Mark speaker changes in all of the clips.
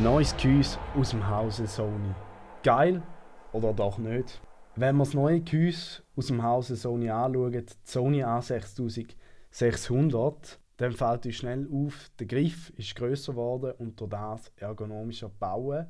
Speaker 1: neues Gehäuse aus dem Hause Sony. Geil oder doch nicht? Wenn wir das neue Gehäuse aus dem Hause Sony anschauen, die Sony A6600, dann fällt uns schnell auf, der Griff ist grösser geworden und durch das ergonomischer gebaut,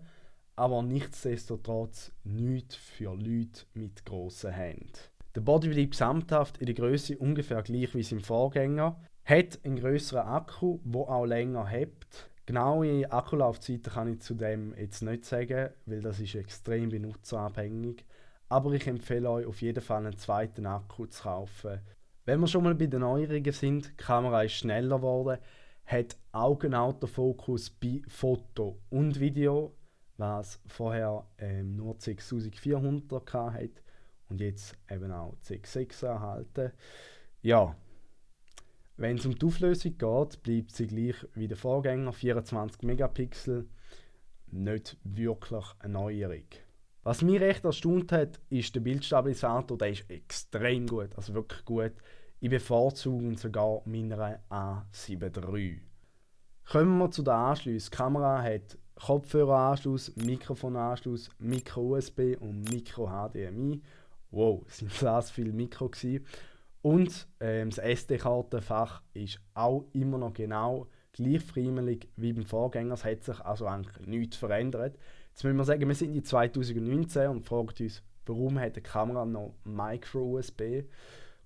Speaker 1: aber nichtsdestotrotz nichts für Leute mit grossen Händen. Der Body bleibt gesamthaft in der Größe ungefähr gleich wie sein Vorgänger, hat einen grösseren Akku, der auch länger hebt. Genaue Akkulaufzeiten kann ich zudem jetzt nicht sagen, weil das ist extrem benutzerabhängig. Aber ich empfehle euch auf jeden Fall einen zweiten Akku zu kaufen. Wenn wir schon mal bei den Neuerungen sind, die Kamera ist schneller geworden, hat Augenautofokus bei Foto und Video, was vorher nur 6400 hatte und jetzt eben auch 6 erhalten. Ja. Wenn es um die Auflösung geht, bleibt sie gleich wie der Vorgänger, 24 Megapixel, nicht wirklich eine Neuerung. Was mich recht erstaunt hat, ist der Bildstabilisator, der ist extrem gut, also wirklich gut. Ich bevorzuge ihn sogar meiner A7 III. Kommen wir zu den Anschlüssen. Die Kamera hat Kopfhöreranschluss, Mikrofonanschluss, Micro-USB und Micro-HDMI. Wow, sind das viele Mikro gewesen. Und das SD-Kartenfach ist auch immer noch genau gleich friemelig wie beim Vorgänger. Es hat sich also eigentlich nichts verändert. Jetzt müssen wir sagen, wir sind in 2019 und fragen uns, warum hat die Kamera noch Micro-USB?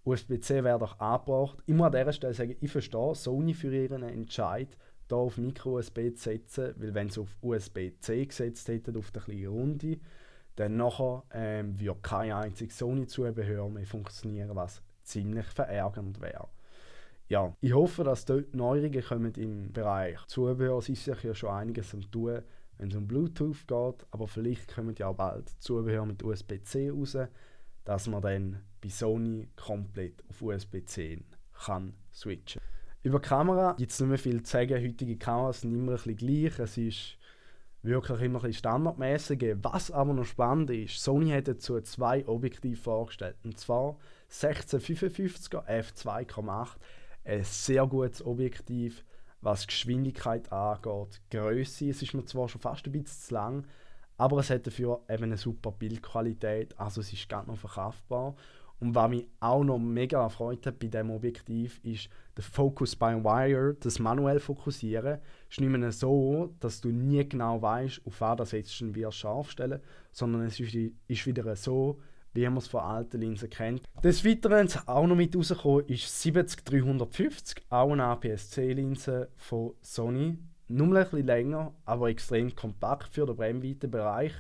Speaker 1: USB-C wäre doch angebracht. Ich muss an dieser Stelle sagen, ich verstehe Sony für ihren Entscheid, hier auf Micro-USB zu setzen, weil wenn sie auf USB-C gesetzt hätten, auf der kleinen Runde, dann nachher würde kein einziges Sony-Zubehör mehr funktionieren, was ziemlich verärgernd wäre. Ja, ich hoffe, dass dort Neuerungen kommen im Bereich Zubehör. Es ist sich ja schon einiges am tun, wenn es um Bluetooth geht, aber vielleicht kommen ja auch bald Zubehör mit USB-C raus, dass man dann bei Sony komplett auf USB-C kann switchen. Über die Kamera gibt es nicht mehr viel zu sagen. Heutige Kameras sind immer ein bisschen gleich. Es ist wirklich immer ein bisschen standardmäßig. Was aber noch spannend ist, Sony hat dazu 2 Objektive vorgestellt. Und zwar 1655er f2,8. Ein sehr gutes Objektiv, was Geschwindigkeit angeht. Grösse, es ist mir zwar schon fast ein bisschen zu lang, aber es hat dafür eben eine super Bildqualität. Also es ist ganz noch verkaufbar. Und was mich auch noch mega erfreut hat bei diesem Objektiv, ist der Focus by Wire, das manuell Fokussieren. Es ist nicht mehr so, dass du nie genau weißt, auf was das jetzt schon wieder scharf stellen, sondern es ist wieder so, wie man es von alten Linsen kennt. Des Weiteren auch noch mit rausgekommen ist 70-350, auch eine APS-C-Linse von Sony. Nur ein bisschen länger, aber extrem kompakt für den Brennweitenbereich.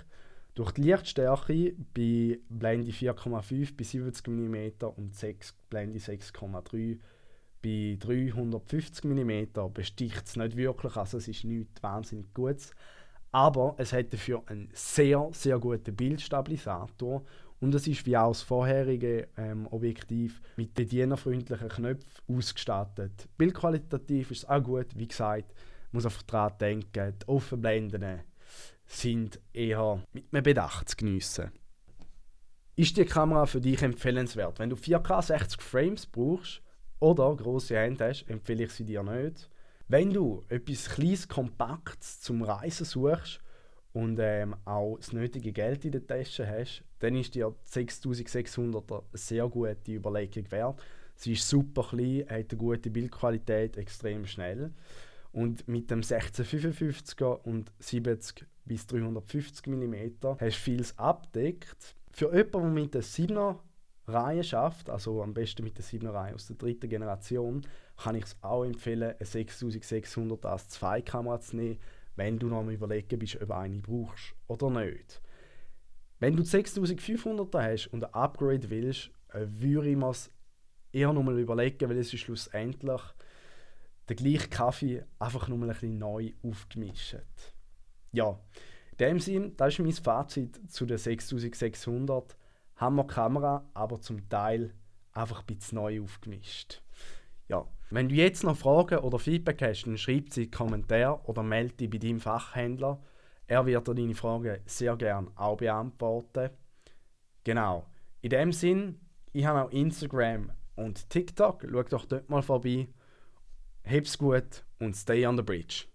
Speaker 1: Durch die Lichtstärke bei Blende 4,5 bei 70 mm und Blende 6,3 bei 350 mm besticht es nicht wirklich, also es ist nichts wahnsinnig Gutes. Aber es hat dafür einen sehr, sehr guten Bildstabilisator und es ist wie auch das vorherige Objektiv mit bedienerfreundlichen Knöpfen ausgestattet. Bildqualitativ ist es auch gut, wie gesagt, muss einfach daran denken, die Offenblenden sind eher mit einem Bedacht zu geniessen. Ist die Kamera für dich empfehlenswert? Wenn du 4K 60 Frames brauchst oder grosse Hände hast, empfehle ich sie dir nicht. Wenn du etwas Kleines, Kompaktes zum Reisen suchst und auch das nötige Geld in der Tasche hast, dann ist dir die 6600er eine sehr gute Überlegung wert. Sie ist super klein, hat eine gute Bildqualität, extrem schnell. Und mit dem 1655er und 70 bis 350 mm hast du vieles abdeckt. Für jemanden, der mit der 7er Reihe schafft, also am besten mit der 7er Reihe aus der 3. Generation, kann ich es auch empfehlen, eine 6600 als Zweikamera zu nehmen, wenn du noch am Überlegen bist, ob du eine brauchst oder nicht. Wenn du die 6500er hast und ein Upgrade willst, würde ich mir es eher noch mal überlegen, weil es ist schlussendlich der gleiche Kaffee, einfach nur ein bisschen neu aufgemischt. Ja, in dem Sinn, das ist mein Fazit zu der 6600. Hammer-Kamera, aber zum Teil einfach ein bisschen neu aufgemischt. Ja, wenn du jetzt noch Fragen oder Feedback hast, dann schreib sie in die Kommentare oder melde dich bei deinem Fachhändler. Er wird dir deine Fragen sehr gerne auch beantworten. Genau, in dem Sinn, ich habe auch Instagram und TikTok. Schau doch dort mal vorbei. Hab's gut und stay on the bridge.